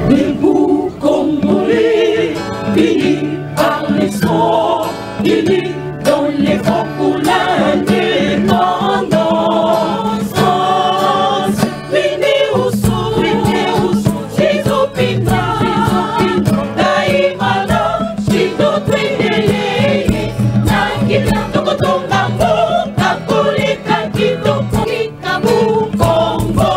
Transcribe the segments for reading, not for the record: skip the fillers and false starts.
Debout Congolais, unis par les sangs, unis dans les rangs pour l'indépendance. Unis au sous, unis au sous, Chizopina, Taïmana, Chidotwinele, Nakita, Tokotonga, Mboka, Koleka, Kitoko, Kikabu, Congo.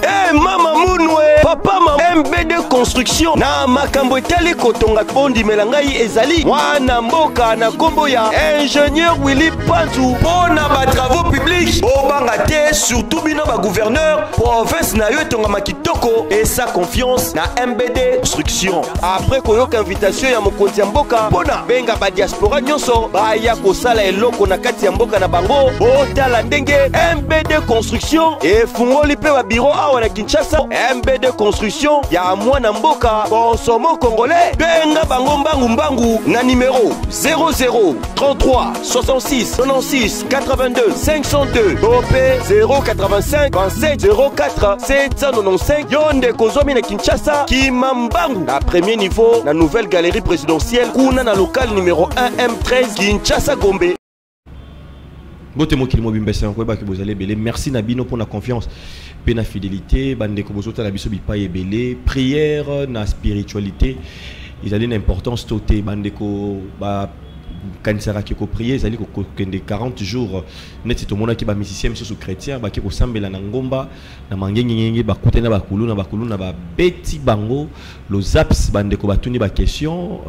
Hey, mama munwe papa ma MBD construction na makambo etali kotonga bondimela ngai ezali mwana mboka na nkombo ya ingénieur Willy Panzu mpo na batravaux publics obanga te surtout bino bagouverneur province na yo etongama kitoko esa confiance na MBD construction après koyoka invitation ya mokonzi ya mboka mpo na benga badiaspora nyonso baya kosala eloko na kati ya mboka na bango botala ndenge MBD construction efungoli mpe babiro awa na Kinshasa. MBD construction ya mwana mboka consomo congolais benga bango mbangu mbangu na numero 00 33 66 96 82 502 to mpe 085 27 04 795. Yo ndeko ozwami na Kinshasa kima mbangu na premier niveau na nouvelle galerie présidentielle kuna na local numéro 1 M13 Kinshasa Gombe. Mbote mokili mobimba, esengo koyebaki bozali ebele. Merci na bino mpona confiance mpe na fidélité. Bandeko bozotala biso bipai ebele, prière na spiritualité ezali na importance to te? Bandeko bakanisaka ke koprier ezali kokende 40 jours neti tomonaki bamusicien misusu chrétien bake kosambela na ngomba na mangengengenge, bakutani na bakuluna, bakuluna babeti bango lozaps. Bandeko batuni baquestion.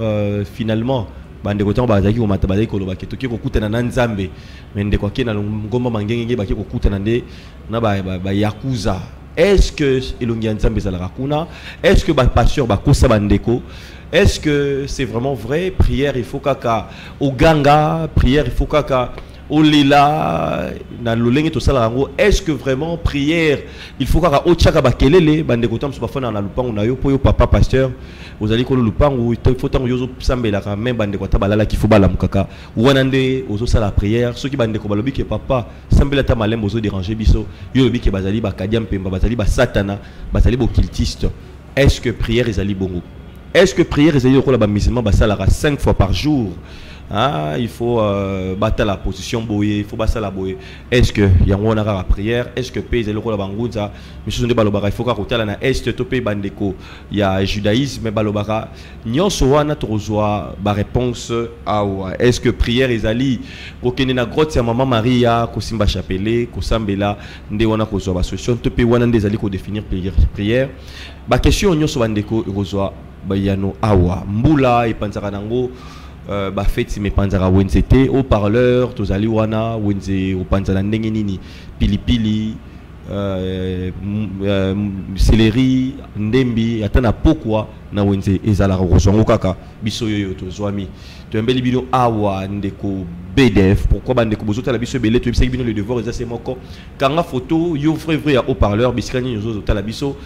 Finalement bandeko ntango bazalaki komata, bazalaki koloba ke toki kokutana na Nzambe, me ndeko ake na ngomba mangengenge, bake kokutana nde na bayakuza. Est ce que elongi ya Nzambe ezalaka kuna? Est ce que bapasteur bakosa bandeko? Est ce que c'est vraiment vrai, prière il faut kaka oganga, prière il faut kaka olela na lolenge tosalaka yango? Est ce que vraiment prière il faut kaka otiaka bakelele? Bandeko ta mosusu bafandaka na lupango na yo mpo yo papa pasteur ozali kolo lupango, il faut ntango yo ozosambelaka me bandeko ata balalaki fo balamukaka, wana nde ozosala prière. Soki bandeko balobi ke papa, sambela ata malembe, ozodéranger biso, yo olobi ke bazali bakadia mpemba, bazali basatana, bazali bocultiste. Est ce que prière ezali bongo? Est ce que prière ezali lokola bamusulman basalaka 5 fois par jour? Ah, il faut battre la position boye, il faut basala boye. Est ce que yango wana kaka prière? Est ce que pe ezali lokola bangunza misusu nde balobaka il faut kaka kotala na est, to mpe bandeko ya judaïsme balobaka nyonso wana? Tokozwa baréponse awa. Est ce que prière ezali kokende na grotte ya mama Maria, kosimba chapelet, kosambela nde wana kozwa basolution, to mpe wana nde ezali kodéfinir prière? Baquestion nyonso bandeko ekozwa bayano awa. Mbula epanzaka nango bafeti me epanzaka wenze te. Haut-parleur tozali wana, wenze opanza na ndenge nini? Pilipili, céleri, ndembi, ata na pokwa na wenze ezalaka kozwa yango kaka. Biso oyo tozwami, toyambeli bino awa ndeko BDF. Pourquoi bandeko bozotala biso ebele? Toyebisaki bino le devoir eza se moko: kanga photo yo vrai vrai ya haut-parleur bisika nini ozotala biso.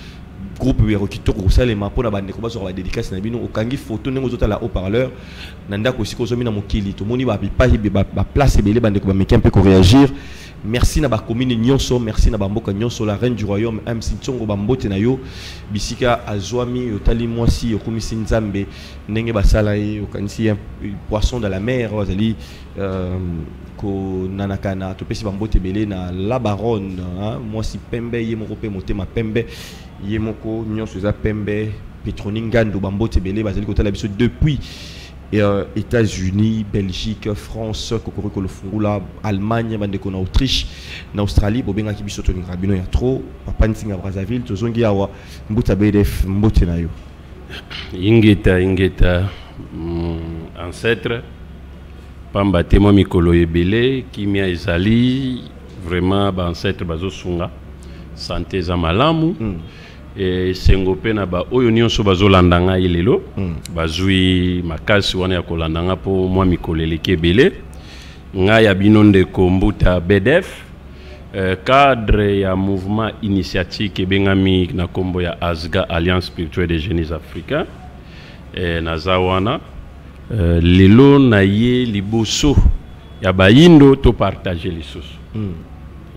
Groupe ya kitoko kosalema mpona bandeko bazwaka badédicace na bino. Okangi photo ndenge ozotala haut-parleur na ndako, esika ozomi na mokili. Tomoni babipai, baplace ebele, bandeko bameki mpe koréagir. Merci na bacommune nyonso, merci na bamboka nyonso. La reine du royaume MC Ntsongo, bambote na yo bisika azwami. Otali mwasi okomisi Nzambe ndenge basala ye, okanisi poisson de la mer oyo azali konanakana. Topesi bambote ebele na la baronne, hein, mwasi pembe ye moko mpe motema pembe ye moko, nyonso eza pembe. Petroni Ngando, bambote ebele. Bazali kotala biso depuis États-Unis, Belgique, France, Kokoriko Lofungula, Allemagne, bandeko na Autriche, na Australie, bobengaki biso, tolingaka bino ya trop. Papa Ntinga Brazzaville, tozongi awa. Mbuta BDF, mbote na yo. Ingeta, ingeta, ancêtre. Pamba te mwa mikolo ebele kimia ezali vraiment, baancêtre bazosunga, santé eza malamu. Esengo mpe na baoyo nyonso bazolanda ngai lelo. Bazwi makasi wana ya kolanda nga mpo mwa mikolo eleki ebele. Ngai ya bino ndeko Mbuta BDF, cadre ya mouvement initiatique ebengami na nkombo ya ASGA, Alliance spirituelle des jeunes africains. Naza wana lelo na ye liboso ya bayindo topartage lisusu.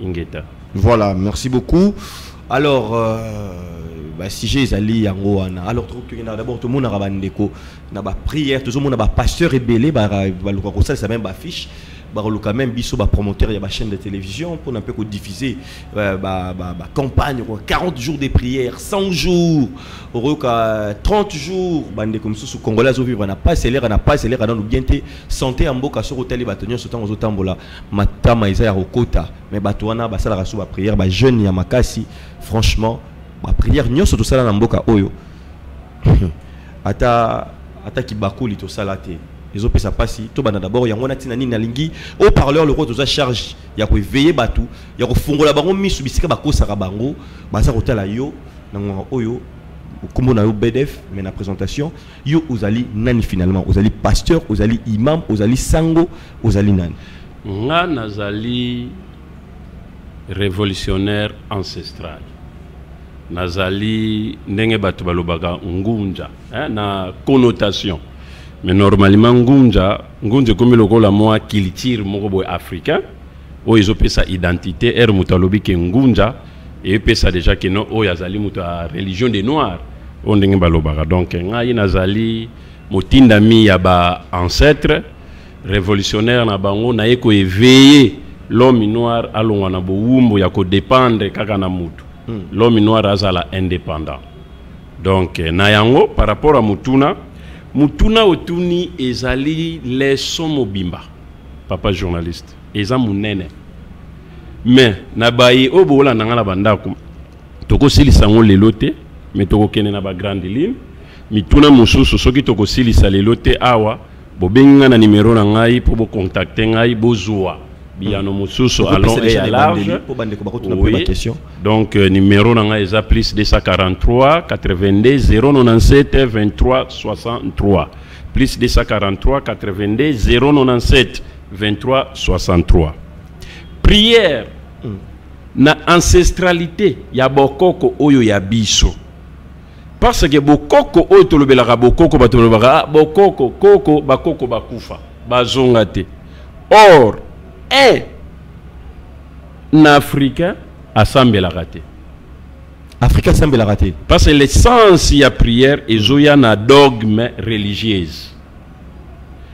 Ingeta. Voilà, merci beaucoup. Alors, bah, sujet ezali yango wana. Alors, tokokende d'abord tomonaka bandeko na baprière, tozomona bapasteur ebele baluka kosalisa même baaffiche, baluka même biso bapromoteur ya bachaîne de télévision mpona mpe kodiffuser bacampagne, 40 jours de prière, 100 jours, okoyoka 30 jours. Bandeko mosusu congolais azovivre na pasi, eleka na pasi, eleka nanu bien te. Santé ya mboka, soki otali bato nyonso, ntango ozotambola, matama eza ya kokota. Mais bato wana basalaka so baprière, bajeune ya makasi. Franchement, baprière nyonso tosala na mboka oyo, ata kibakuli tosala te, ezopesa mpasi. Tobanda d'abord yango wana. Ntina nini nalingi haut-parleur loko toza charge ya koéveiller bato, ya kofungola bango miso bisika bakosaka bango. Baza kotala yo na ngonga oyo. Kombo na yo BDF, mais na présentation, yo ozali nani finalement? Ozali pasteur, ozali imam, ozali sango, ozali nani? Nga nazali révolutionnaire ancestral. Nazali ndenge bato balobaka ngunja, hein, na connotation. Mais normalement ngunja, ngunja ekomi lokola mwa culture moko boye africain oyo ezopesa identité. Ere moto alobi ke ngunja, eyepesa déjà ke no, oyo azali moto ya religion des noirs, oyo ndenge balobaka. Donc ngai nazali motindami ya baancêtre, révolutionnaire na bango. Naye koéveiller l'homme noir alongwa na bowumbu ya kodépendre kaka na mutu. L'homme noir azala indépendant. Donc na yango, par rapport à mutuna, mutuna otuni ezali leçon mobimba, papa journaliste, eza monene. Mais na baye oyo boolanda nga na bandako, tokosilisa yango lelo te, mais tokokende na bagrande ligne. Mituna mosusu, soki tokosilisa lelo te awa, bobengi nga na nimero na ngai mpo bocontacte ngai, bozwa biyano mosusu à long et à large. Po bandeko bakotuna mpe baquestion. Donc numéro na ngai eza plus 243 82 097 23 63, plus 243 82 097 23 63. Prière na ancestralité ya bokoko oyo ya biso, parce que bokoko oyo tolobelaka, bokoko, bato balobaka: "Ah, bokoko, koko, bakoko bakufa, bazonga te." Or un na africain asambelaka te. Afrika asambelaka te. Parce que l'essence ya prière ezoya na dogme religieuse.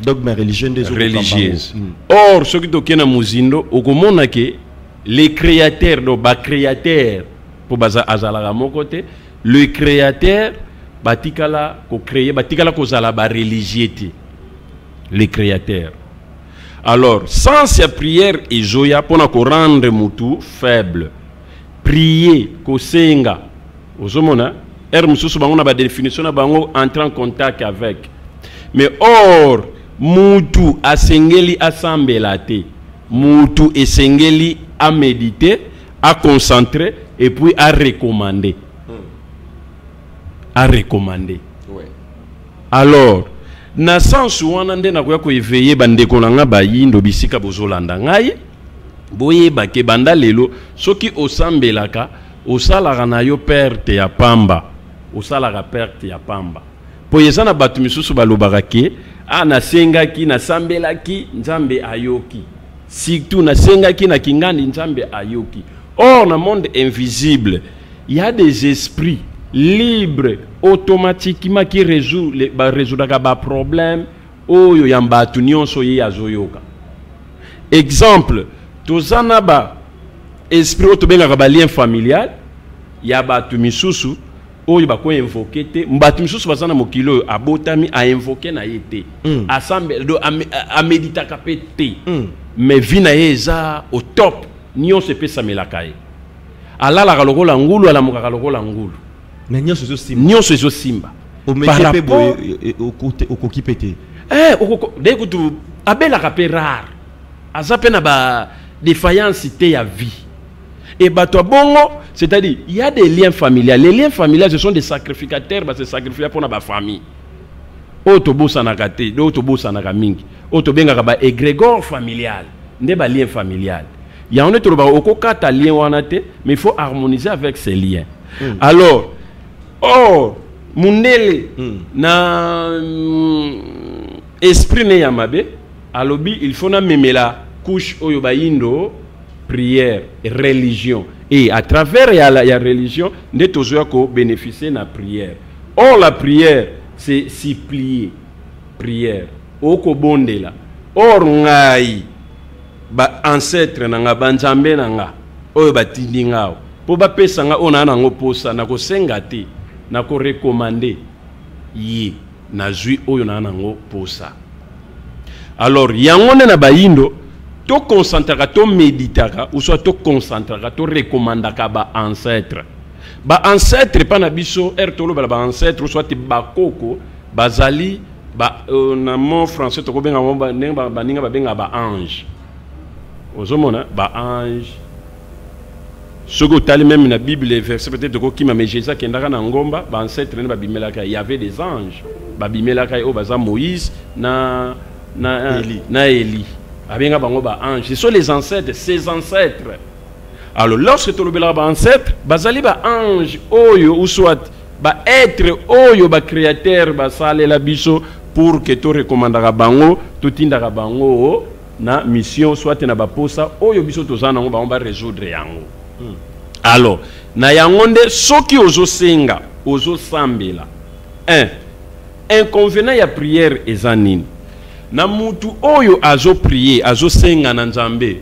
Dogme religieux nde ezokokamba Religieuse. bango. Or soki tokei na mozindo, okomona ke les créateurs, donc bacréateur, mpo baza azalaka moko te, le créateur, batikala kocréer, batikala kozala bareligieux te, les créateurs. Alors sens ya prière ezoya mpona korendre mutu faible. Prier, kosenga, ozomona ere mosusu bango na badéfinition na bango, entrer en contact avec. Mais or mutu asengeli asambela te, mutu esengeli améditer, aconcentre et puis arecommander, arecommander. Alors na sens wana nde nakoya koéveiller bandeko na nga bayindo bisika bozolanda ngai. Boyeba ke banda lelo, soki osambelaka, osalaka na yo perte ya pamba, osalaka perte ya pamba, mpo eza na bato misusu balobaka ke: "A, nasengaki, nasambelaki, Nzambe ayoki. Surtout nasengaki na kingandi, Nzambe ayoki." Or na monde invisible, il y a des esprits libres automatiquement qui résout barésoudaka baproblème oyo ya bato nyonso ye azoyoka. Exemple, toza na ba esprit oyo tobengaka balien familial ya bato misusu oyo bakoinvoke te. Bato misusu baza na mokili oyo, abotami, ainvoke na ye te, asambe do améditaka mpe te, mais vie na ye eza au top, nyonso epesamelaka ye, alalaka lokola ngulu, alamukaka lokola ngulu. Mais nyonso ezosimba. Nyonso ezosimba. Omeki mpe boye, okoki mpe te. De kutu abelaka mpe rare, aza mpe na ba défaillance te ya vie. Et bato ya bongo, c'est-à-dire il y a des liens familiaux. Les liens familiaux, ce sont des sacrificateurs, base sacrifier mpona bafamille oyo tobosanaka te, oyo tobosanaka mingi, oyo tobengaka ba égrégore familial. Nde balien familial yango nde tolobaka, okokata lien wana te, mais il faut harmoniser avec ces liens. Alors or mundele na esprit ne ya mabe alobi: "Il faut namemela couche oyo bayindo." Prière, religion. Et à travers ya religion nde tozoya kobénéficier na prière. Or la prière, c'est supplier. Prière, okobondela. Or ngai, baancêtre na nga, banzambe na nga oyo batindi nga awa mpo bapesa nga oyo naa nango posa, nakosenga te, nakorecommander ye, nazwi oyo naa nango posa. Alors yango nde na bayindo toconcentraka, toméditaka, ou soit toconcentraka, torecommandaka baancêtre. Baancêtre epa na biso, ere tolobela baancêtre ou soit bakoko, bazali ba, na mot français tokobenga bango ndenge baninga babengaka baange. Ozomona baange, soki otali même na Bible, verset peut-être okokima, mais Jésus akendaka na ngomba, baancêtre nde babimelaka ye. Il y avait des anges babimelaka ye, oyo baza Moïse na Élie. Na Eli. Abenga bango baange. Ce sont les ancêtres, ses ancêtres. Alors lorsque tolobelaka baancêtre, bazali baange oyo ou soit baêtre oyo bacréateur basalela biso pour que torekomandaka bango, totindaka bango na mission, soit na baposa oyo biso toza nango, bango barésoudre yango. Alors na yango nde soki ozosenga, ozosambela, un inconvénient ya prière eza nini? Na mutu oyo azoprier, azosenga na Nzambe,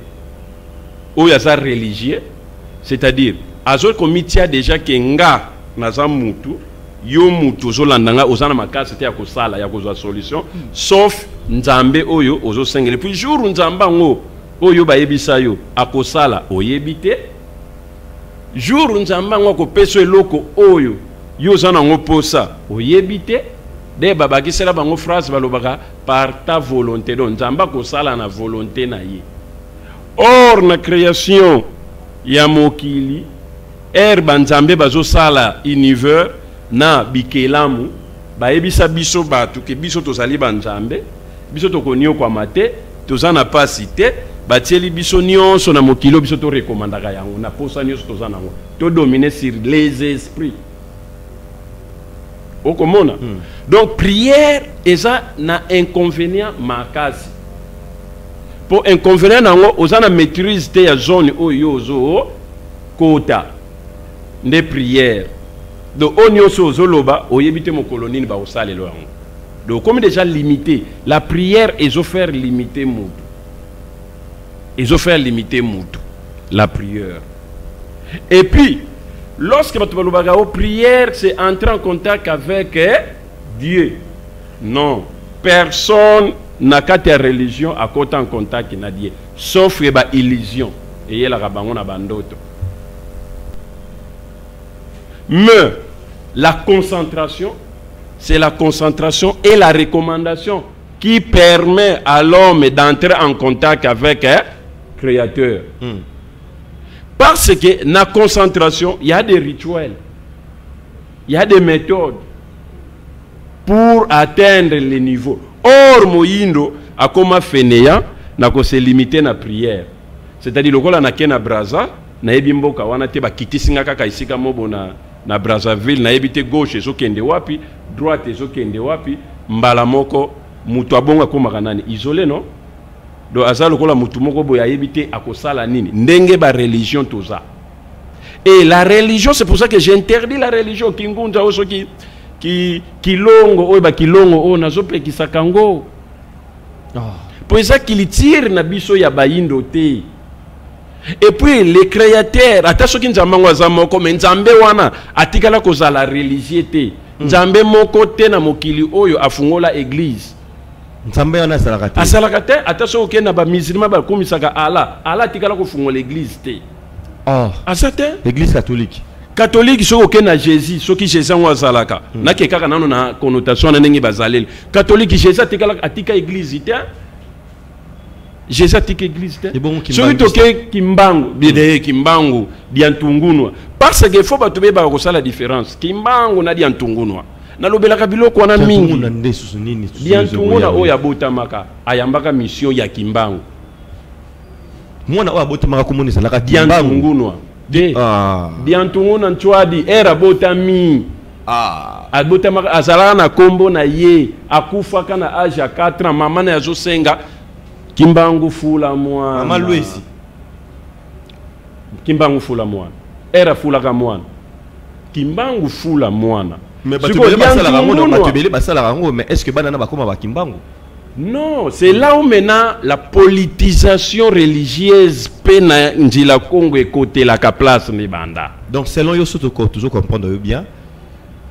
oyo aza religieux, c'est-à-dire azokomitia déjà ke nga naza mutu, yo mutu ozolanda nga, oza na makasi te ya kosala, ya kozwa solution, sauf Nzambe oyo ozosengela. Puis jour Nzambe yango oyo bayebisa yo akosala, oyebi te. Jour Nzambe yango akopesa eloko oyo yo oza nango posa, oyebi te. Nde babakisela bango phrase balobaka "par ta volonté". Donc Nzambe akosala na volonté na ye. Or na création ya mokili, ere banzambe bazosala univers na bikelamu, bayebisa biso bato ke biso tozali banzambe, biso tokoniokwama te, toza na pasi te. Batieli biso nyonso na mokili oyo, biso torekomandaka yango na posa nyonso toza nango, todomine sur les esprits. Okomona. Donc prière eza na inconvénient makasi, mpo inconvénient nango, oza na maîtrise te ya zone oyo yo ozokota. Nde prière, donc oyo nyonso ozoloba, oyebi te mokolo nini bakosalela yango. Donc okomi déjà limité. La prière ezofaire limiter mutu, ezofaire limiter mutu, la prière. Et puis lorsque bato balobaka o prière, c'est entrer en contact avec Dieu, non, personne na kati ya religion akota en contact na Dieu, sauf ye baillusion eyelaka bango na bandoto. Mais la concentration, c'est la concentration et la recommandation qui permet à l'homme d'entrer en contact avec un créateur. Parce que la concentration, il y a des rituels, il y a des méthodes pour atteindre le niveau. Or moyindo akoma fainéant na se limiter na prière. C'est-à-dire lokola nake na Braza, nayebi mboka wana te, bakitisi nga kaka esika mobo na Brazzaville, nayebi te gauche ezokende wapi, droite ezokende wapi. Mbala moko moto abongo akomaka nani? Isolé, non? Donc aza lokola motu moko boye, ayebi te akosala nini. Ndenge bareligion toza. Et la religion, c'est pour ça que j'interdis la religion kingunza oyo, soki kilongo oyo, bakilongo oyo nazopekisaka yango, mpo eza culture na biso ya bayindo te. Et puis le créateur, ata soki Nzambe yango aza moko, mais Nzambe wana atikala kozala religieux te. Nzambe moko te na mokili oyo afungola église. Nzambe wana asalaka te. Asalaka te. Ata soki okende na bamusulman, bakomisaka Allah, Allah atikala kofungola église te. Oh. Aza te. Église catholique. Catholique, soki okende na Jésus, soki Jésus yango azalaka, nake kaka nano na connotation wana ndenge bazaleli catholique, Jésus atikala, atika église te. Jésus atika église te. Ebongo Soki Kimbangu? Toke Kimbangu bide, Kimbangu diantungunwa, parce que faut bato beyebaka kosala différence Kimbangu na diantungunwa. Nalobelaka biloko wana mingi. Diantunguna nde susu nini susu? Diantunguna oyo abotamaka, ayambaka mission ya Kimbangu. Mwana oyo abotamaka, komona ezalaka Kimbangu. Diantungunwa te. Ah. Diantunguna Ntwadi, ere abotami, abotamaka, azalaka na nkombo na ye. Akufaka na age ya 4 ans. Mama na ye azosenga Kimbangu fula mwana. Mama Lwezi. Kimbangu fula mwana, ere afulaka mwana, Kimbangu fula mwana. Mais bato ebele basalaka yango, bato ebele basalaka yango, mais est ce que bana na bakóma bakimbangu? Non, c'est là où maintenant la politisation religieuse pe na nzila Congo ekotelaka place ni banda. Donc selon yo, soto toujours comprendre yo bien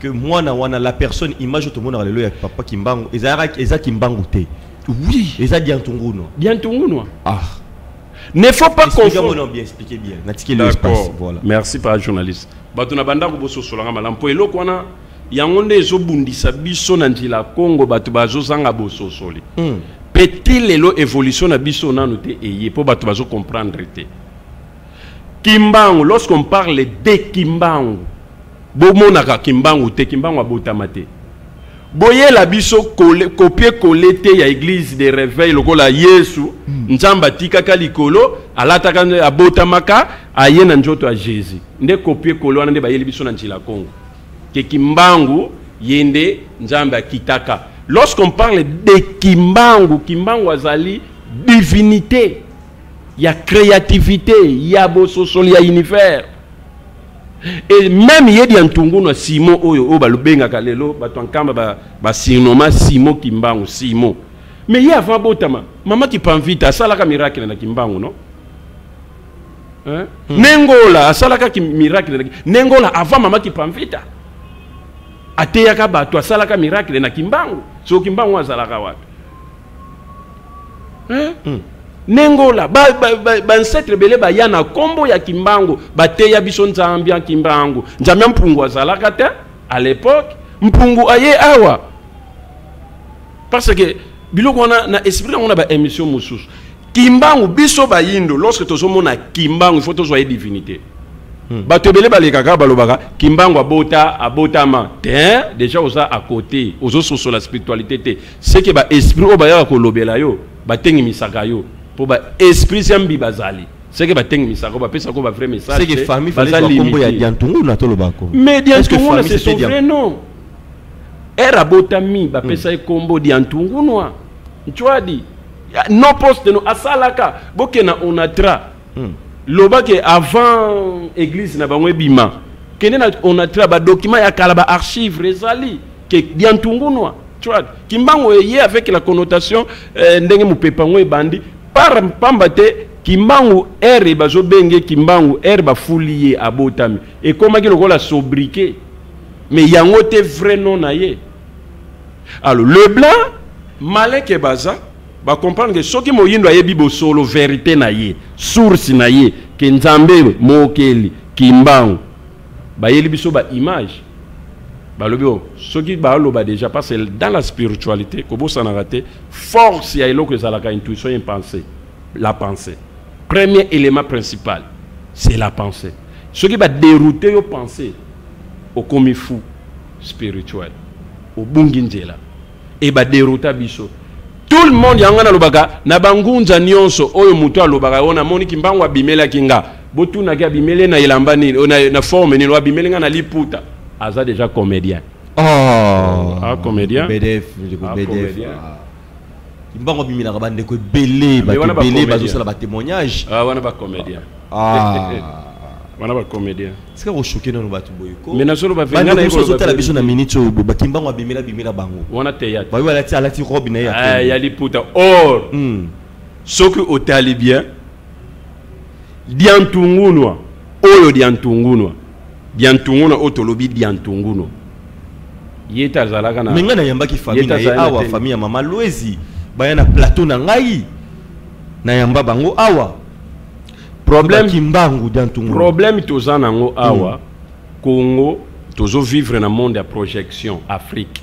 que mwana wana, la personne, image tout le monde lelo ya papa Kimbangu, ezalaka eza Kimbangu te? Oui. Eza Diantunguno. Diantunguno. Ah. Ne faut pas confondre. Non, bien expliquer bien. Natiki l'espace, voilà. Merci par journaliste. Bato na bandako bososolanga malamu po eloko wana yango nde ezobundisa biso na nzela Congo, bato bazozanga bososoli. Pe ti lelo évolution na biso nanu te eye po bato bazocomprendre te. Kimbangu, lorsqu'on parle de Kimbangu, bomonaka Kimbangu te, Kimbangu abotama te. Boyela biso copier coller te ya église de réveil lokola Yesu, Nzambe atikaka likolo, alataka, abotamaka, aye na nzoto ya Jésus. Nde copier coller wana nde bayeli biso na nzela Congo. Ke Kimbangu ye nde Nzambe akitaka. Lorsqu'on parle de Kimbangu, Kimbangu azali divinité ya créativité, ya bososoli ya univers. Et même ye Diantungu na Simon oyo oyo balobengaka lelo bato ya Nkamba basinoma Simon Kimbangu, Simon. Mais ye avant botama, mama Kipanvita asalaka miracle na Kimbangu, non? Hein? Nengola asalaka ki miracle na Nengola avant mama Kipanvita. Ateyaka bato, asalaka miracle na Kimbangu. So Kimbangu azalaka wapi? Hein? Nengola ba ba ancêtre ebele baya na kombo ya Kimbangu, bateya biso Nzambe ya Kimbangu. Nzambe ya Mpungu azalaka te à l'époque. Mpungu aye awa. Parce que biloko wana na esprit yango na ba émission mosusu. Kimbangu biso bayindo, lorsque tozomona Kimbangu, il faut tozwa ye divinité. Bato ebele balekaka balobaka Kimbangu abota, abotama te, déjà oza à côté, ozososola spiritualité te. C'est que ba esprit oyo bayaka kolobela yo, batengimisaka yo po ba esprit zambi bazali. C'est que batengimisaka, bapesaka ba vrai message. C'est que famille baza fallait kombo ya limité. Diantungu na tolobako. Mais Est-ce que Diantungu, famille, c'est son c'était vrai nom. Era abotami, bapesa ye kombo Diantungunwa. Ntwadi. No poste no asalaka bokena onatra. Lobake avant église na bango ebima. Kende na onatra ba document ya kala, ba archive ezali ke Diantungunwa. Tu vois, Kimbangu eye avec la connotation ndenge mupepa ngo ebandi par pamba te Kimbangu ere bazobenge Kimbangu ere bafuli ye abotami. Ekomaki lokola sobriquet. Mais yango te vrai nom na ye. Alors le blanc maleke baza ba comprendre que soki moyindo ayebi bosolo vérité na ye, source na ye, ke Nzambe mokeli Kimbangu, bayeli biso ba image. Balobi o soki baloba déjà, parce que dans la spiritualité kobosanaka te, force ya eloko ezalaka intuition et pensée. La pensée, premier élément principal, c'est la pensée. Soki ba dérouter yo pensée, okomi fou spirituel, obungi nzela. E ba dérouta biso tout le monde. Yango nalobaka na bangunza nyonso oyo moto alobaka oyo namoni Kimbangu abimelaki nga, botunaki abimeli na elamba nini, oyo na forme nini, oyo abimeli nga na liputa, aza déjà comédien. Oh. Ah, comédien. BDF, ndeko. Ah, BDF. comédien. Ah. Kimbangu abimelaka bandeko ebele, Mais bato wana ba ebele comédien. bazosala batémoignage. Ah, wana bacomédien. Ah. Wana bacomédien. Sika kochoquer nano bato boye ko. Mais nazoloba ve- nga bandeko naye mosusu koloba azotala vérité. biso na minute oyo boye, bakimbangu abimela abimela bango. Wana théâtre. Bayo alati robe na ye ya Ah, pembe. ya liputa. Or soki otali bien Diantungunwa oyo, Diantungunwa oyo tolobi Diantungunwa, ye te azalaka na Me ngai nayambaki famille Ye na ye tazali na awa, tele. famille ya mama Lwezi, baya na plateau na ngai, nayamba bango awa. Problème. Kimbangu Diantungu. Problème toza nango awa, Congo, tozovivre na monde ya projection, Afrique.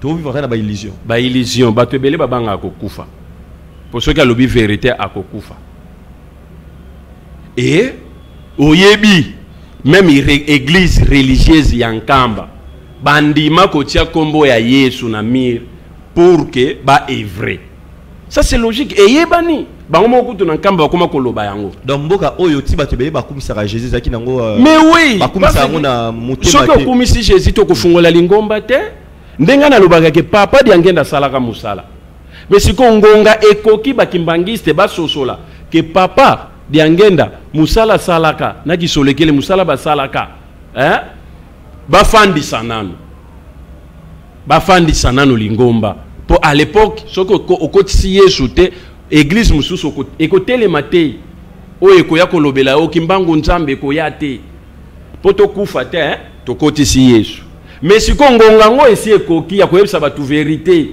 Tovivre na baillusion. Baillusion. Bato ebele babangaka kokufa, po soki alobi vérité akokufa. E oyebi même église religieuse ya Nkamba bandima kotia nkombo ya Yesu na mire pour que baœuvre. Ça c'est logique, eyebani bango moko kutu na Nkamba bakoma koloba yango. Donc mboka oyo ti bato ebele bakumisaka Jésus ezalaki nango Mais oui. bakumisaka yango na motema Soki te. okumisi Jésus te, okofungola lingomba te. Ndenge nalobaka ke papa Diangenda asalaka mosala, mais sikoyo ngonga ekoki bakimbangiste basosola ke papa Diangenda mosala asalaka na kisolekele mosala basalaka, hein? Bafandisa nanu, bafandisa nanu lingomba mpo à l'époque soki okotisi Yesu te, église mosusu ekotelema te. Oyo ekoya kolobela yo Kimbangu Nzambe ekoya te mpo tokufa te, hein? Tokotisi Yesu, mais sikoyo ngonga yango esi ekoki ya koyebisa bato vérité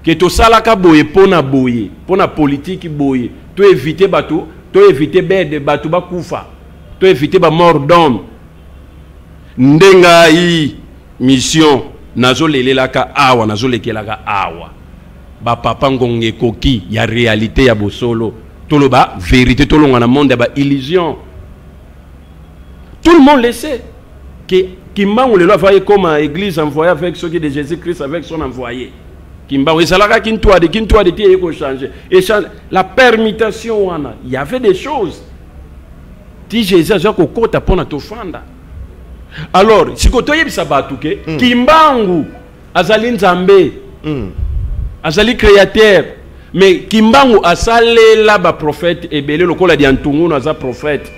ke tosalaka boye mpo na boye, mpo na politiki boye, to éviter bato, to éviter bede bato bakufa, to éviter bamort d'homme. Nde ngai mission nazolelelaka awa, nazolekelaka awa, bapapa, ngonga ekoki ya réalité ya bosolo, toloba vérité, tolonga na monde ya baillusion. Tout le monde le sait que Kimbangu lelo ava comme église envoyée avec ceux qui de Jésus-Christ avec son envoyé. Kimbangu ezalaka Kintwadi, Kintwadi ti eye kochanger echange la permutation wana. Il y avait des choses ti Jésus azwa kokota mpona tofanda. Alors sikoyo toyebisa bato ke Kimbangu azali Nzambe, azali créateur, mais Kimbangu asalela baprophète ebele lokola Diantungunu aza prophète.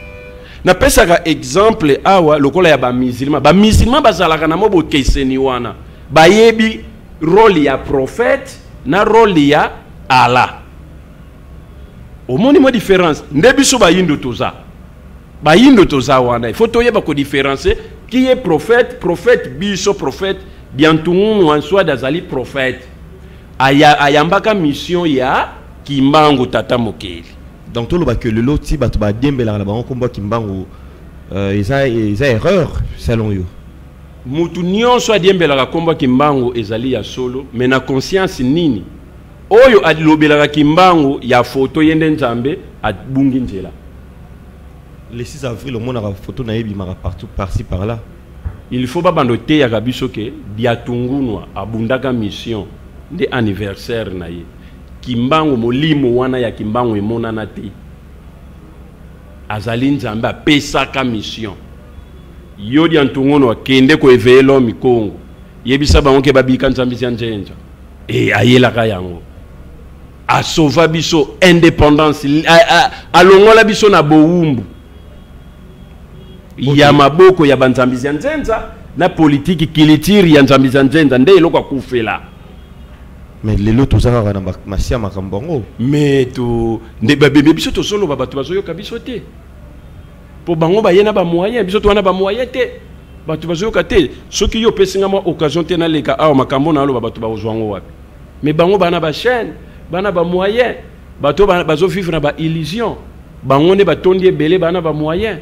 Napesaka exemple awa lokola ya bamusulman. Bamusulman bazalaka na mo bokeseni wana, bayebi rôle ya prophète na rôle ya Allah. Omoni mwa différence? Nde biso bayindo toza, bayindo toza wana, il faut toyeba kodifférencier qui est prophète. Prophète biso, prophète Diantungunu Answad azali prophète. Ayambaka mission ya Kimbangu tata mokeli. Donc toloba ke lelo ti bato badiembelaka na bango nkombo ya Kimbangu, eza erreur selon yo? Mutu nyonso adiembelaka nkombo ya Kimbangu ezali ya solo, mais na conscience nini oyo alobelaka Kimbangu ya foto ye nde Nzambe, abungi nzela. Le 6 avril omonaka photo na ye ebimaka partout, par-ci par-là. Il faut babanda oteyaka biso ke Diatungunwa abundaka mission nde anniversaire na ye. Kimbangu, molimo wana ya Kimbangu emonana te, azali Nzambe apesaka mission. Yo Diantungunwa akende koéveiller l'homme Kongo, yebisa bango ke babika Nzambe ya nzenza e ayelaka yango, asauva biso indépendance, alongola biso na bowumbu ya maboko ya banzambi ya nzenza na politiki kilitiri ya nzambi ya nzenza nde eloko akufela. Mais lelo toza kaka na masia makambo yango. Mais to nde babebe biso tozoloba, bato bazoyoka biso te mpo bango baye na bamoyen, biso towana bamoyen te, bato bazoyoka te. Soki yo opesi nga mwa occasion te naleka awa, makambo na aloba, bato bakozwa yango wapi? Mais bango bana bachaîne, bana bamoyen, bato bazovivre na baillusion, bango nde batondi ebele, bana bamoyen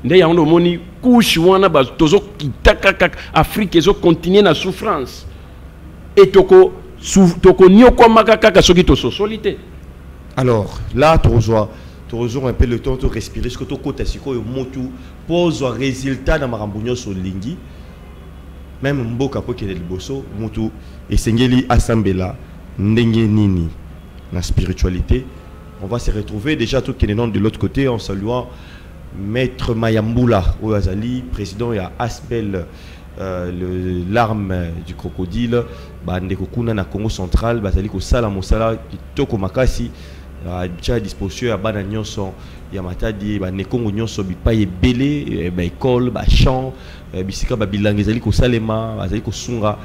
nde yango nde omoni couche wana tozokita kaka. Afrique ezocontinue na souffrance e tokoniokwamaka kaka soki tososoli te. Alors là tozwa un peu le temps to respirer ce que tokota sikoyo. Motu mpo ozwa résultat na makambo nyonso olingi, même mboka po ekende liboso, motu esengeli asambela ndenge nini na spiritualité? On va se retrouver déjà tout non de l'autre côté en saluant Maître Mayambula oyo azali président ya Aspel, l'arme du crocodile. Bandeko kuna na Congo Central bazali kosala mosala kitoko makasi, tia disposition ya bana nyonso ya Matadi, banekongo nyonso bipai ebele, baekole, bachamp, bisika babilanga ezali kosalema, bazali kosunga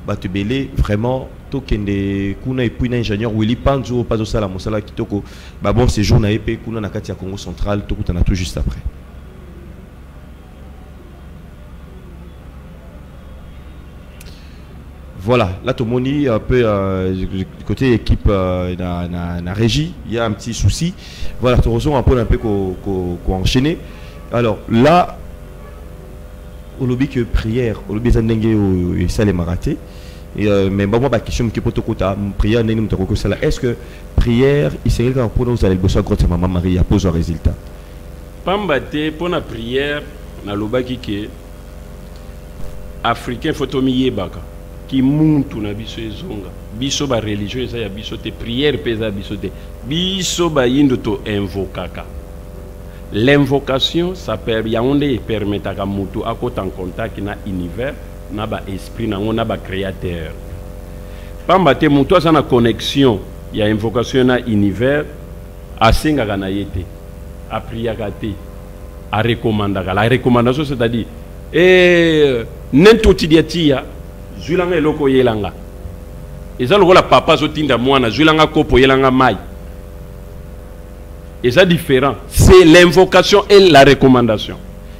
bato ebele. Vraiment tokende kuna. Et puis na ingénieur Willy Panzu oyo mpe azosala mosala kitoko, babon séjour na ye mpe kuna na kati ya Congo Central. Tokutana tout juste après. Voilà, là tomoni un peu du côté équipe na régie, il y a un petit souci. Voilà, tu un peu un peu qu'on enchaîner. Alors là, olobi que prière, olobi eza ndenge oyo esalemaka te. Mais bon, moi ba question moke po tokota prière ndenge moto akoki kosala. Est-ce que prière esengeli kaka mpona ozala liboso ya grotte ya Mama Marie ya pozwa résultat? Pamba te mpo na prière nalobaki ke africain faut tomiyebaka kimuntu na biso ezonga. Biso bareligion eza ya biso te, prière mpe eza ya biso te. Biso bayindo toinvokaka. L'invocation, ça per yango nde epermetaka motu akota en contact na univers, na baesprit nango, na bacréateur. Pamba te motu aza na connexion ya invocation na univers, asengaka na ye te. Apriaka te, arekomandaka. La recommandation, c'est-à-dire eh, nentotidia tia zwilanga eloko oyelanga. Eza lokola papa azotinda mwana zwilanga kopo oyelanga mai. Eza différent, c'est l'invocation et la recommandation.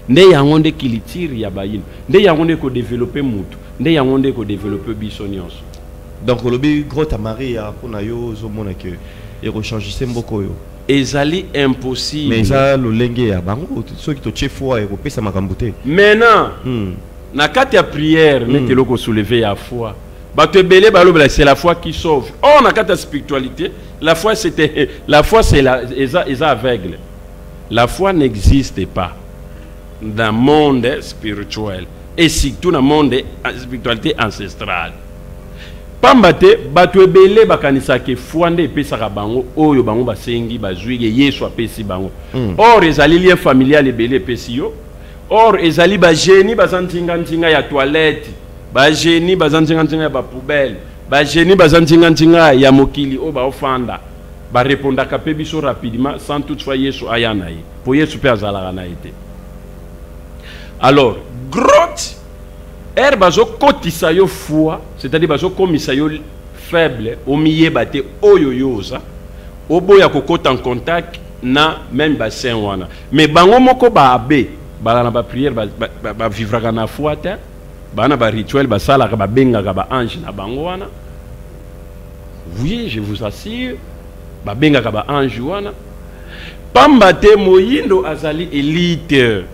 Nde yango nde culture ya bayino, nde yango nde kodévelopper mutu, nde yango nde kodévelopper biso nyonso. Donc olobi grotte ya Maria mpona yo ozomona ke ekochangise mboka oyo? Ezali impossible. Mais eza lolenge ya bango, soki totie foi ekopesa makambo te. Maintenant, na kati ya prière, neti eloko soulever ya foi, bato ebele balobela c'est la foi qui sauve. Or na kati ya spiritualité, la foi, c'était la foi, c'est la eza aveugle. La foi n'existe pas dans le monde spirituel et surtout dans le monde spiritualité ancestrale. Pamba te bato ebele bakanisaka foi nde epesaka bango oyo bango basengi, bazwi ye, Yesu apesi bango. Or ezali lien familial ebele epesi yo. Or ezali bagénie baza nzinga-nzinga ya toilette, bagénie baza nzinga-nzinga ya bapoubelle, bagénie baza nzinga-nzinga ya mokili oyo baofanda, barépondaka mpe biso rapidement sans toutefois Yesu aya na ye, mpo Yesu mpe azalaka na ye te. Alors grotte ere bazokotisa yo foi, c'est-à-dire bazokomisa yo faible, omiyeba te oyo yo oza, oboya kokota en contact na même bassin wana. Mais bango moko baabe bala na baprière, bavivraka na foi te, baa na barituel basalaka, babengaka baange na bango wana. Oui, je vous assure, babengaka baange wana, pamba te moyindo azali élite.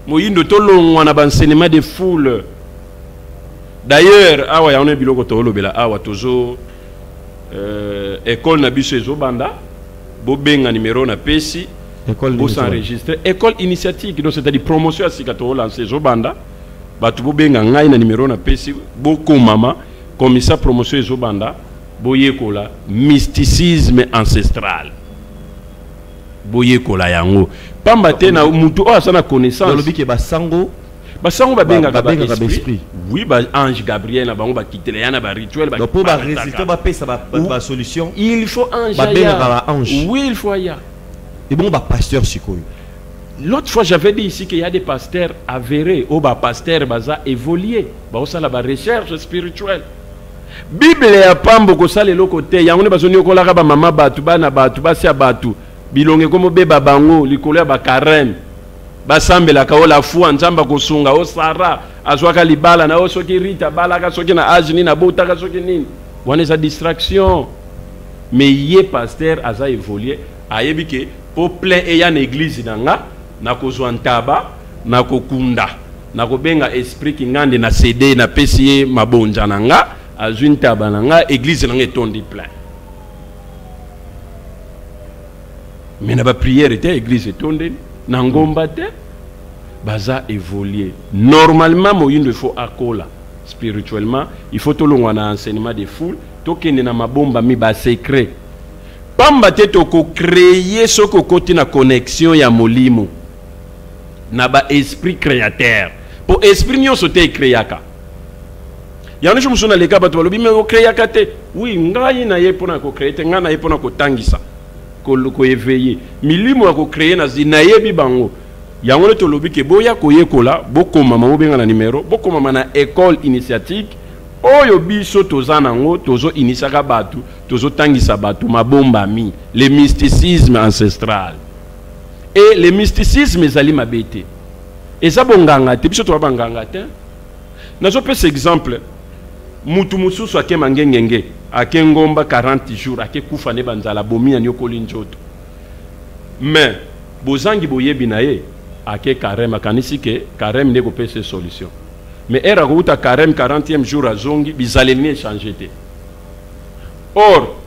Moyindo tolongwa na baenseignement de foule. D'ailleurs awa yango na biloko tolobela awa, tozo école na biso ezobanda. Bobenga numéro napesi. École? Bos'enregistrer, école initiatique, donc c'est-à-dire promotion ya sika tolance, ezobanda. Bato bobenga ngai na numéro napesi, bokomama comme ça. Promotion ezobanda, boyekola mysticisme ancestral, boyekola yango, pamba te na mutu oyo aza na connaissance. Olobi ke basango Basango babengaka babengaka baesprit. Baesprit. Oui, baange Gabriel na bango bakitela ya na barituel. Donc mpo barésultat bapesa basolution, il faut ange babengaka aya. Ba-ange. Oui, il faut aya. Ebongo bapasteur sikoyo? L'autre fois, j'avais dit ici qu'il y a des pasteurs avérés ou ba pasteurs baza évolués, baosala ba recherche spirituelle. Bible ya pambo kosala eloko te. Yango nde bazoniokolaka bamama bato, bana bato, basi ya bato, bilonge komobeba bango likolo ya bacarême basambelaka o la foi, Nzambe akosunga o Sara azwaka libala na o soki Rita abalaka soki na age nini abotaka soki nini. Wana eza distraction. Mais ye pasteur aza évolué, ayebi ke po plein eya na église na nga, nakozwa ntaba, nakokunda, nakobenga esprit kingandi na cd, napesi ye mabonza na nga, azwi ntaba na nga, église na nga etondi plein. Mais na baprière te, église etondeli na ngomba te. Baza évolué. Normalement moyindo il faut akola spirituellement, il faut tolongwa na enseignement de foule, tokende na mabombami, basecret, pamba te tokocréer soki okoti na connexion ya molimo na baesprit créateur, po esprit nyonso te ecréaka. Yango nyonso mosusu naleka, bato balobi me ocréaka te. Oui, ngai na ye mpona kocréer te, ngai na ye mpona kotangisa, koéveiller milimo ya kocréer. Nayebi bango. Yango nde tolobi ke boya koyekola, bokomama, bobenga na numero, bokomama na école initiatique oyo biso toza nango. Tozoinisaka bato, tozotangisa bato mabombami, le mysticisme ancestral. Et le mysticisme ezali mabe te, eza bonganga te. Biso toba banganga te. Nazopesa exemple: mutu mosusu akema ngengenge, ake ngomba 40 jours, ake kufa nde banzala abomi ya nyokoli nzoto. Mais bozangi boyebi na ye, ake carême, akanisi ke carême nde kopesa ye solution. Mais ere akouta carême, 40e jour azongi, bizaleli ni échange te. Or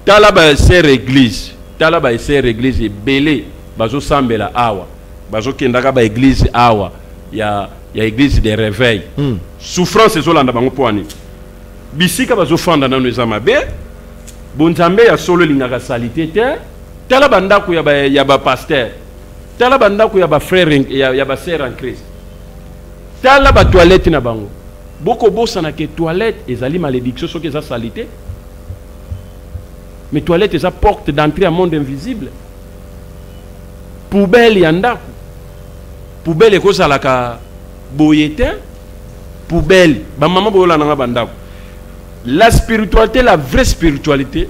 tala basœur église, tala basœur église ebele bazosambela awa, bazokendaka baéglise awa ya église de réveil. Souffrance ezolanda bango mpo ani bisika bazofanda nano eza mabe. Bonzambe ya solo elingaka saleté te. Tala bandako ya bapasteur, tala bandako ya bafrère, ya basœur en Christ, tala batoilette na bango. Bokobosana ke toilette ezali malédiction soki eza saleté. Mais toilette eza porte d'entrée ya monde invisible. Poubelle ya ndako, poubelle ekozalaka boye te. Poubelle, bamama boyolanda nga, bandako, la spiritualité, la vraie spiritualité,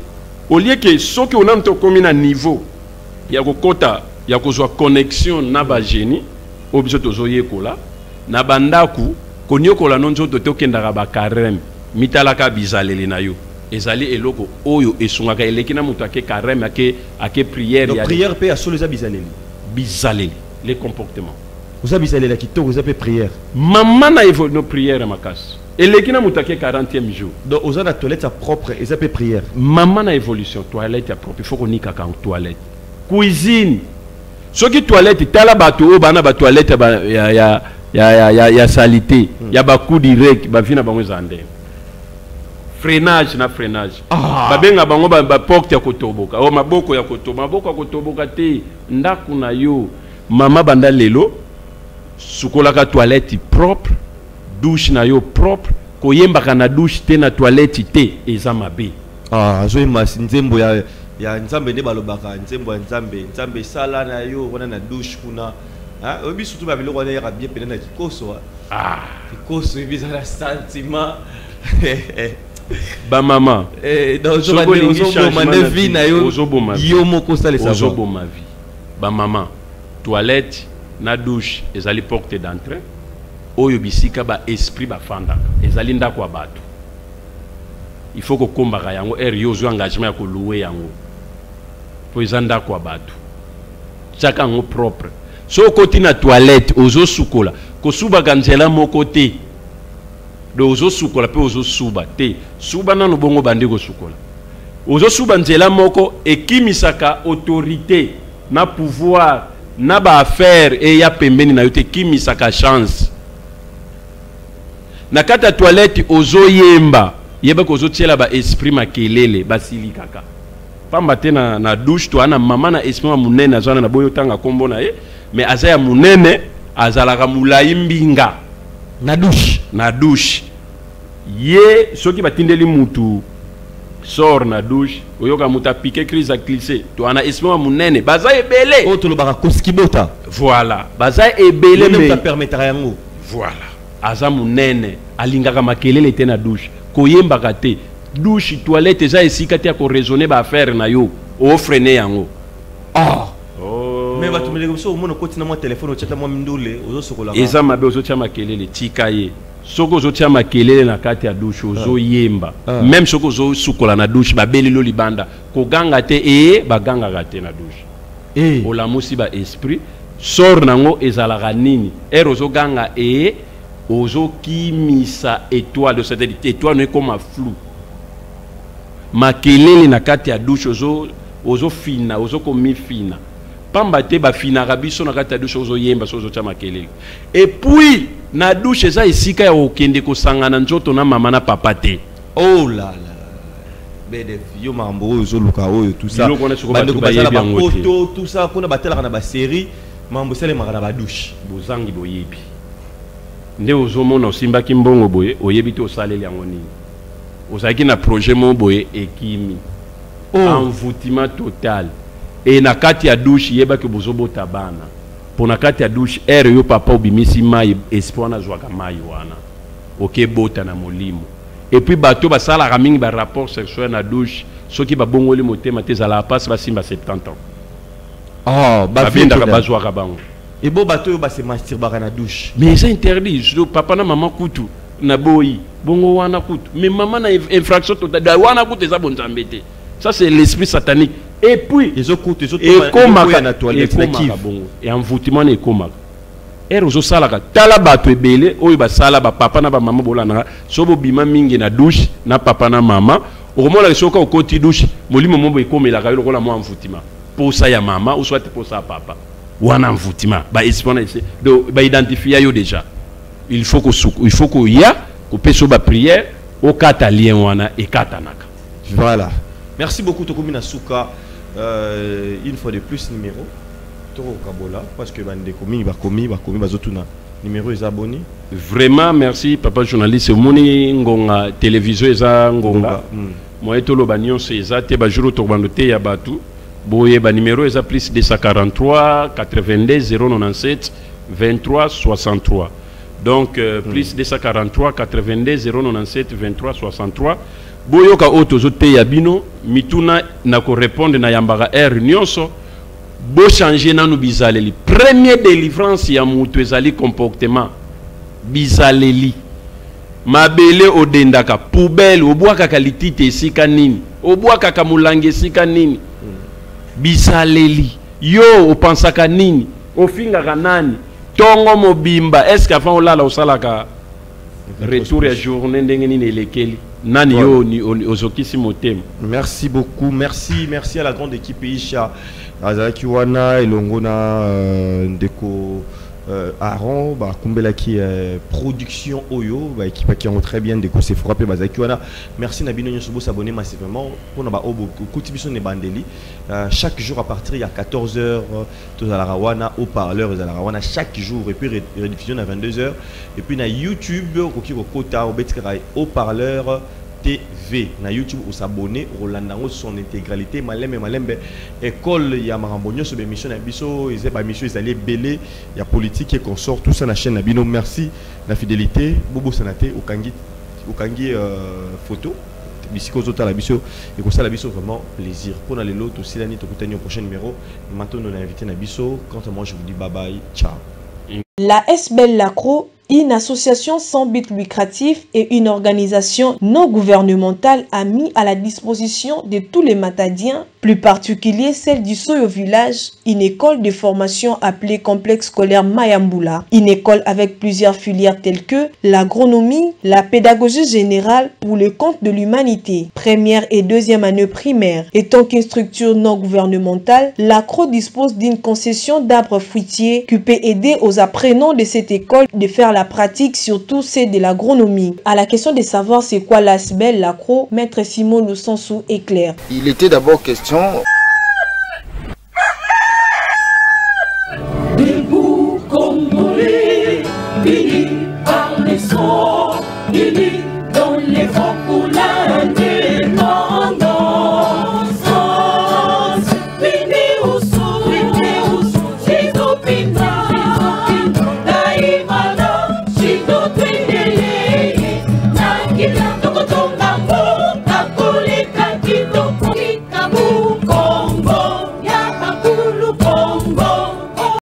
au lieu que soki onanu tokomi na niveau ya kokota, ya kozwa connexion na bagénie oyo biso tozoyekola na bandako, koniokola no nzoto te, okendaka bacarême, mitalaka bizaleli na yo, ezali eloko oyo esungaka, eleki na moto ake carême, ake prière. Donc prière mpe ya solo eza bizaleli. Bizaleli, les comportements. Oza bizaleli ya kitoko, eza mpe prière. Mama na no prière ya makasi eleki na moto ake 40e jour. Donc oza na toilette ya propre, eza mpe prière. Mama na évolution, toilette ya propre, il faut konikaka toilette, cuisine. Soki toilette, tala bato oyo bana batoilette ya saleté, ya bacoup direct, bavi na bango eza ndenge freinage na freinage. Ah. Babenga bango baporte ya kotoboka, o maboko ya kotoboka, maboko ya kotoboka te. Ndako na yo, mama, banda lelo sukolaka toilette propre, douche na yo propre. Koyembaka na douche te, na toilette te, eza mabe. Ah, azoyemba nzembo ya Nzambe, nde balobaka nzembo ya Nzambe, Nzambe esala na yo wana na douche kuna. Ah, oyebi, surtout babiloko wana eyaka bien pene na kikoso, ah. Ah. Kikoso ebi eza na sentiment. Bamama, Eh, donc soki olingi ozoboma changement nde na vie vie, na yo. ozoboma vie. Yo moko osalisa. Ozoboma vie. Bamama, toilette na douche ezali porte d'entrée oyo bisika baesprit bafandaka. Ezali ndako ya bato, il faut kokombaka yango ere yo ozwi engagement ya kolouer yango, mpo eza ndako ya bato. Tiaka yango propre. So okoti na toilette, ozosukola, kosubaka nzela moko te. Donc ozosukola mpe ozosuba te, suba nano bongo bandi kosukola. Ozosuba nzela moko, ekimisaka autorité na pouvoir na baaffaire eya pembeni na yo te, ekimisaka chance. Na kati ya toilette ozoyemba, yebaka ozotiela baesprit makelele, basilikaka pamba te. Na douche toa na mama na esprit ya monene, aza wana na boyi otanga nkombo na ye, mais aza ya monene, azalaka molai mbinga. Na douche? Na douche. Ye soki batindeli mutu sort na douche, oyoka moto apike crise, aglisse. To wana esprit ya monene, baza ebele. Oyo tolobaka koskibota. Voilà, baza ebele. Mais mais apermetaka yango. Voilà, aza monene, alingaka makelele te na douche, koyembaka te. Douche, toilette eza esika te ya koraisonner baaffaire na yo, ofreiner yango. Ah. Oh. Mais bato meleko biso, omona okoti na mwa telefone, otiata mwa mindule, ozosokolaka. Eza mabe, ozotia makelele, tika ye. Soki ozotia makelele na kati ya douche, ozoyemba, Ah. même soki ozosukola na douche, babeleli yo libanda, koganga te. Eye bagangaka te na douche. Eh. Olamusi baesprit. Sort nango ezalaka nini? Ere ozoganga, eye ozokimisa étoile, c'est-à-dire étoile no ekoma flou. Makelele na kati ya douche, ozofina, ozokomifina pamba te. Bafinaka biso na kati ya douche, ozoyemba, so ozotia makelele. Et puis na douche eza esika ya kokende kosangana nzoto na mama na papa te. Oh là là, BDF, yo makambo oyo ozoluka oyo, tout ça. Biloko wana sikoyo bandeko bato baza na bayebi yango te. bapoto, tout ça kuna, batelaka na basérie, makambo esalemaka na badouche. Bozangi boyebi nde ozomona osimbaki mbongo boye, oyebi te osaleli yango nini. Ozalaki na projet moko boye, ekimi. Oh. Envoûtement total. E na kati ya douche, yebaki bozobota bana, mpo na kati ya douche, ere yo papa obimisi mai, esprit wana azwaka mai wana, okebota na molimo. Et puis bato basalaka mingi barapport sexuel na douche, soki babongoli motema te, ezalaka mpasi basimba 70 ans. Oh, babendaka, bazwaka bango. Ebo bato oyo base masturbaka na douche? Mais eza interdit. Surtout papa na mama kutu na boyi bongo wana kutu, mais mama na infraction totale wana kutu, eza bonzambe te. Ça, c'est l'esprit satanique. Et puis ezokutu ezokomaka na toilette na ekomaka kive. Bongo envoûtement na ekomaka ere ozosalaka. Tala bato ebele oyo basala, bapapa na bamama bolandaka, so bobima mingi na douche na papa na mama, okomonaka soki okoti douche, molimo moko ekomelaka yo lokola mwa envoûtement, posa ya mama ou soit posa ya papa wana, envoûtement, baesprit wana ese. Donc baidentifia yo déjà, il faut kosuku, il faut koya kopesa yo baprière, okata lien wana, ekatanaka. Voilà, merci beaucoup. Tokomi na suka. Une fois de plus, numéro tokokabola, parce que bandeko mingi bakomi bazotuna numéro eza boni. Vraiment merci, papa journaliste. Omoni ngonga, télévision eza ngonga. Moye toloba nyonso eza te. Bajour tokobanda te ya bato, Boyeba numéro eza plus 243 82 097 23 63. Donc plus 243 82 097 23 63. Boyoka oyo tozoteya bino, mituna na korépondre na yambaka heure nyonso. Bochange nanu bizaleli. Premier délivrance ya moto ezali comportement, bizaleli. Mabele odendaka, poubelle obwakaka, litite esika nini, obwakaka molangi esika nini, bizaleli. Yo opansaka nini, ofingaka nani ntongo mobimba? Est ce que avant olala osalaka retour ya journée, ndenge nini elekeli, nani yo ozokisi motema? Merci beaucoup, merci, merci à la grande équipe Isha azalaki wana elongo na ndeko Aaron, bakumbelaki production oyo, baéquipaki yango très bien. Ndeko Sephora mpe bazalaki wana. Merci na bino nyonso, bosabonner massivement mpona baoyo bokuti biso na ebandeli. Chaque jour à partir ya 14h tozalaka wana, haut-parleur ezalaka wana chaque jour, et puis rediffusion na 22h. Et puis na YouTube okoki kokota, obeti kaka Haut-Parleur TV na YouTube, osabonner, olanda yango son intégralité, malembe malembe. École ya makambo nyonso, baémission na biso eza baémission ezali ebele ya politique et consort, tout ça na chaîne na bino. Merci na fidélité. Bobosana te, okangi okangi photo bisika ozotala biso, ekosala biso vraiment plaisir. Mpona lelo tosilani, tokutani au prochain numéro. Maintenant na invité na biso. Quant à moi, je vous dis bye bye, ciao. La SBL Lacro, une association sans but lucratif et une organisation non gouvernementale, a mis à la disposition de tous les Matadiens, plus particulier celle du Soyo Village, une école de formation appelée Complexe scolaire Mayambula. Une école avec plusieurs filières telles que l'agronomie, la pédagogie générale pour le compte de l'humanité, première et deuxième année primaire. Étant qu'une structure non gouvernementale, l'ACRO dispose d'une concession d'arbres fruitiers qui peut aider aux apprenants de cette école de faire la pratique, surtout celle de l'agronomie. À la question de savoir c'est quoi l'ASBEL, l'ACRO, Maître Simon Lussansou est clair. Il était d'abord question